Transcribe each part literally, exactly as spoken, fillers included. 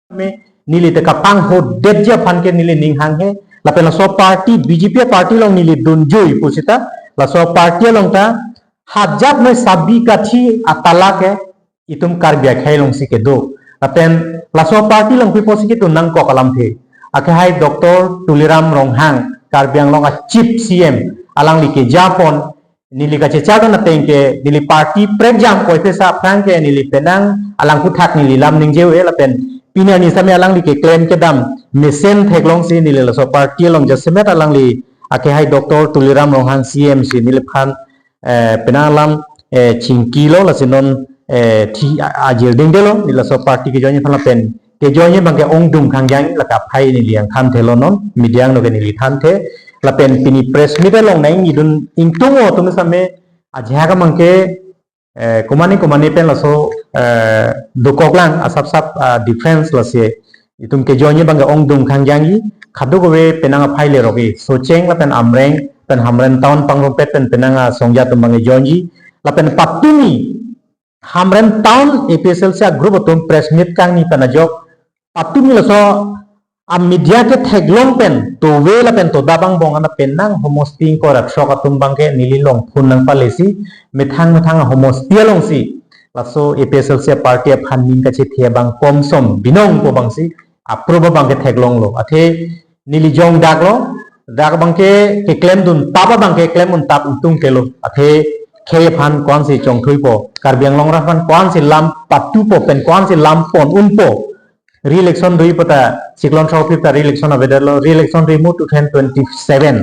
me neli te kapanghodet ji aphan ke neli ning hanghe. Lapen laso party, B J P party along neli dunjui pusita, laso party along ta hajat noi sabi kathi atala ke itum Karbi akhei alongsi kedo. Lapen laso party along pi pusi kedo nangkok alamthe. Akehai Doctor Tuliram Ronghang, Karbi Anglong a Chief C M, alangli keja aphan neli kachechak ateng ke neli party prekjam koi pesa aphrang ke neli penang alang aphuthak neli lam ningje-e lapen pini arni sitame alangli keklem kedam mesen theklongsi neli laso party along jasemet alangli akehai Doctor Tuliram Ronghang C M si neliphan eh, penang alam eh, chingkilo lasi non eh, thi a- ajir dingdelo neli laso party kejoin aphan lapen kejoin abang ke ongdung khangjang lake aphai neli nangthanthelo non media angno ke neli thanthe lapen pini press meet along nang idun ingtung atum sitame ajak abang ke eh, komane komane pen laso eh, dokoklang asap sap ah, difference lasi itum kejoin abang ke ongdung khangjang kadokave penang aphai lerok-e Socheng lapen Amreng pen Hamren town pangrumpet pen penang asongja atum abang kejoin lapen patumi Hamren town A P H L C a group atum press meet kangni pen ajok patumi laso a media ketheklong pen tove lapen toda bangbong ana penang homosti ingkoi ra throk atum abang ke neli along phone nangpalesi methang methang a homosti alongsi laso A P H L C party aphan ning kachethe abang komsom binong pu abangsi apro abang ketheklonglo. Athe neli jong daklo, dak abang ke keklem dun tap abang ke klem un tap utung kelo. Athe khei aphan ko-ansi chongthuipo, Karbi Anglong rat aphan ko-ansi lam patupo pen ko-ansi lam pon unpo. Re-election doji puta, chiklon throk phli ta re-election avedetlo, re-election rimu two thousand twenty-seven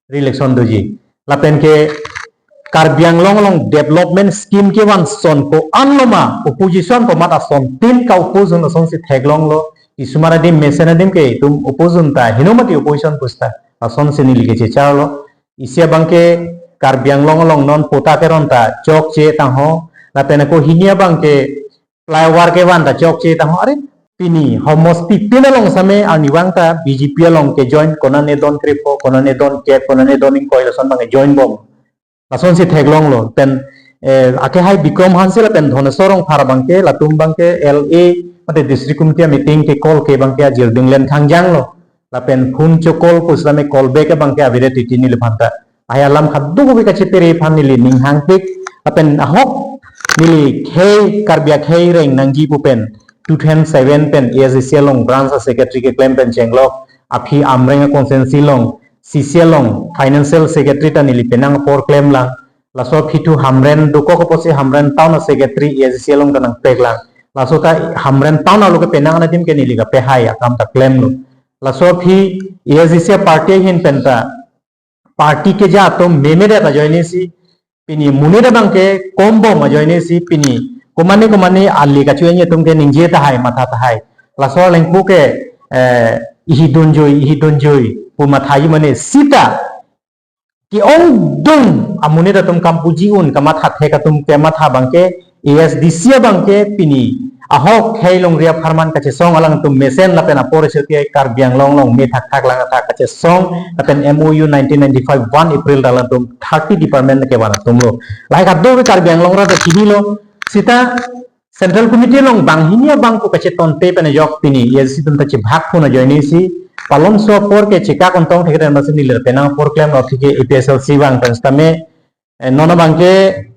re-election doji. Lapen ke Karbi Anglong along development scheme kevan ason ko-an loma, opposition komat asontin ka-oppose un asonsi theklonglo. Isumar adim mesen adim ke itum oppose un ta, heno mati opposition pusita, asonsi neli kechecharlo. Isi abang ke Karbi Anglong along non patta keron ta chokche tangho. Lapen ako hini abang ke flyover kevan ta chokche tangho. Are pini homosti tin along sitame arnivang ta B J P along kejoin konane don krepho, konane don kep, konane don ingkoi lason abang kejoin bom. Lasonsi theklonglo. Pen eh, akehai Bikram Hanse lapen Dhoneswar Rongphar abang ke, latum abang ke L A mate district committee meeting ke call ke abang ke ajir dinglen khangjanglo. Lapen phone cho-call pusitame call back abang ke avedet titi neliphan ta. Ahai alam kadokave kachepere aphan neli ning hangpik. Lapen ahok neli khei Karbi akhei reng nangji pu pen two thousand seven pen A S D C along branch a secretary keklem pen chenglok. Aphi Amreng a constituency along C C along financial secretary ta neli penang apor klemlang. Laso aphi thu Hamren dokok apotsi Hamren town a secretary A S D C along ta nangpeklang. Laso ta Hamren town alo ke penang anadim ke neli kapehai akam ta klemlo. Laso aphi A S D C party ahin pen ta party keja atum memedet ajoinesi pini monit abang ke kombom ajoinesi pini komane komane ali kachu-en atum ke ningje tahai matha tahai. Laso alengpu ke eh, ihi dunjui, ihi dunjui pu mathaji mane sita ke-ongdung amonit atum kam puji un kamatha thek atum kematha abang ke A S D C abang ke pini ahok khei longri apharman kachesong alangtum mesen lapen apor isi ke Karbi Anglong along me thakthak lang athak kachesong lapen M O U nineteen ninety-five one April ta alangtum thirty department kevan atumlo. Lahai kadokave Karbi Anglong rat ta chinilo. Sita Central Committee along banghini abang pu kachetonte pen ajok pini A S D C atum ta chibhak phun ajoinesi palomso apor ke chekak ontong thekre masi neli penang apor klemlo thike A P H L C abang pen sitame eh, non abang ke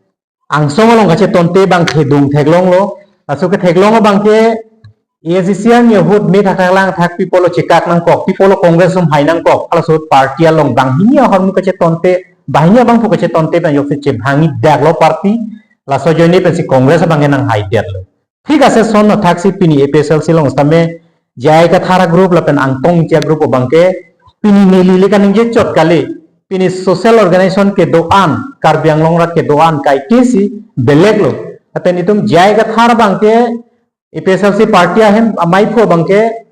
angsong along kachetonte abang thedung theklonglo. Laso ketheklong abang ke A S D C an ahut me thakthak lang athak pi apotlo chekak nangkok, pi apotlo Congress atum hai nangkok. Halaso party along banghini ahormu kachetonte, banghini abang pu kachetonte pen ajoksi chebhangi daklo party. Laso ajoine pensi Congress abang ke nanghaidetlo. Thik ase ason athaksi pini A P H L C along sitame J I Kathar a group lapen Angtong Ingti a group abang ke pini neli le kaningje chot kali. Pini social organization kedo-an, Karbi Anglong rat kedo-an kaike si belek lo. Lapen itum J I Kathar abang ke A P H L C party ahem amei phu abang ke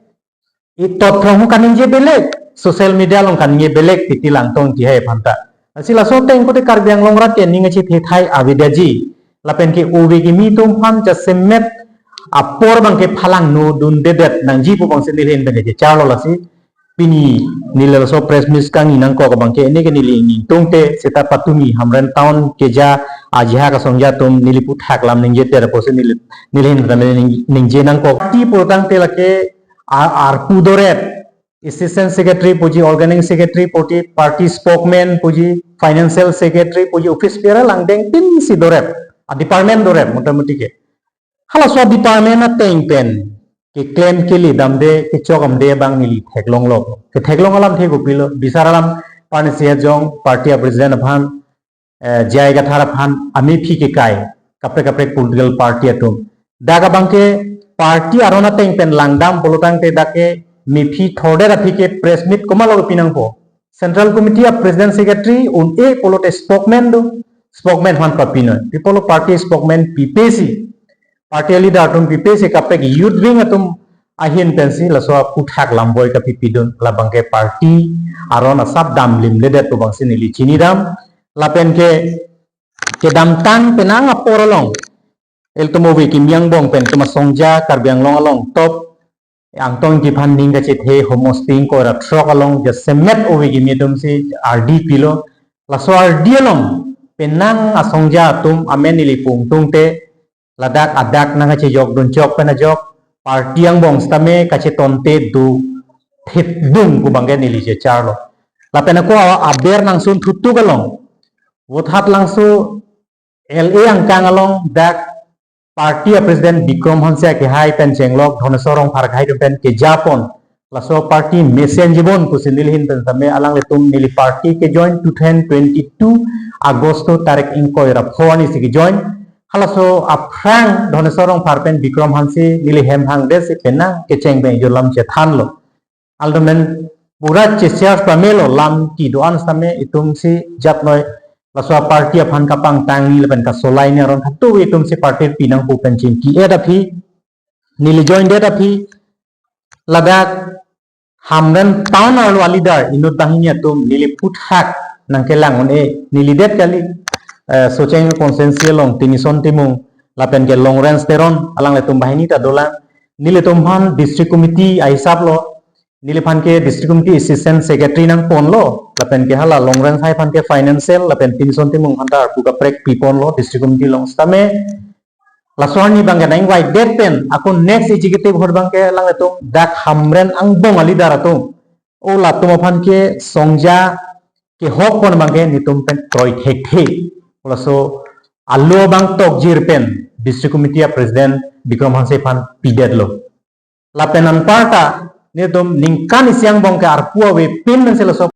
itot phrong kaningje belek, social media along kaningje belek titi Angtong Ingti hai aphan ta. Lasi laso ateng kote Karbi Anglong rat ke ning kachethethai avedaji. Lapen ke ove kimi atum aphan jasemet apor abang ke phalang no dundedet nangji pu abangsi neli ahin pen kechecharlo lasi. Pini neli laso press meet kangni nangkok abang ke ene ke neli ingtungte seta patumi Hamren town keja ajahak asongja atum neli aphuthak lam ningje ter apotsi neli neli ahin pen neli ning- ningje nangkok. Ti pulotangte lake a-, arpu dorep, assistant secretary puji, organizing secretary puji, party spokesman puji, financial secretary puji, office bearer langdeng tin si dorep, a department dorep, motamuti ke. Halaso department ateng pen keklem kele damde, kechok damde abang neli theklonglo. Ketheklong alamthe kopilo, bisar alam parnisi ajong, party a president aphan, eh, J I Kathar aphan amephi kekai, kaprek kaprek political party atum. Dak abang ke party aron ateng pen langdam pulo tangte dak ke mephi thordet aphi ke press meet komatlo pinangpo. Central Committee a president secretary un-e pulote spokesman do, spokesman aphan papinoi. Pi pulo party spokesman pipe si, party leader atum pipe si kaprek youth wing atum ahin pensi laso aphuthak lamboi kapipidun, labang ke party aron asap damlimledet pu abangsi neli chinidam. Lapen ke kedamtang penang apor along, ilitum ove kimi angbong pen itum asongja Karbi Anglong along top Angtong Engti aphan ning kachethe homosti ingkoi ra throk along jasemet ove kimi atumsi ardi pilo. Laso ardi along penang asongja atum amen neli pungtungte, ladak adak nangkachejokdun chok pen ajok, party angbong sitame kachetonte do thipdun pu abang ke neli checharlo. Lapen ako aber nangsun thutuk along, Vothatlangso L A angkang along dak party a president Bikram Hanse akehai pen chenglok Dhaneswar Rongphar akehai atum pen kejapon. Laso party mesen jibon pusi neli ahin pen tame, alanglitum neli party kejoin two thousand twenty-two August tarik ingkoi ra pho arnisi kejoin. Halaso aphrang Dhaneswar Rongphar pen Bikram Hanse neli hem hangdet si penang kecheng pen ejor lam chethanlo. Aldomen pura cheshare pamelo, lam kedo-an sitame itumsi jatnoi laso party aphan kapangtang ni lapen kasolai ni aron hatu itumsi party pinang pu pen chingki-et aphi, neli join det aphi, ladak Hamren town arlo a leader inut banghini atum neli aphuthak nangkelang un-e, neli det kali, eh, Socheng constituency along Tinison Timung lapen ke Longrenj Teron, alanglitum banghini ta dolang. Nelitum aphan district committee ahisap lo, neliphan ke district committee assistant secretary nangponlo, lapen ke hala Longrenj hai aphan ke financial, lapen Tinison Timung aphan ta arpu kaprek piponlo district committee along sitame. Laso arni abang ke nang-invite det pen ako next executive ahut abang ke alanglitum dak Hamren angbong a leader atum, o latum aphan ke songja kehokpon abang ke netum pen kroi thekthe. Laso alo abang tokjir pen district committee a president Bikram Hanse aphan pidetlo. Lapen anparta netum ningkan isi angbong ke arpu avepin pensi laso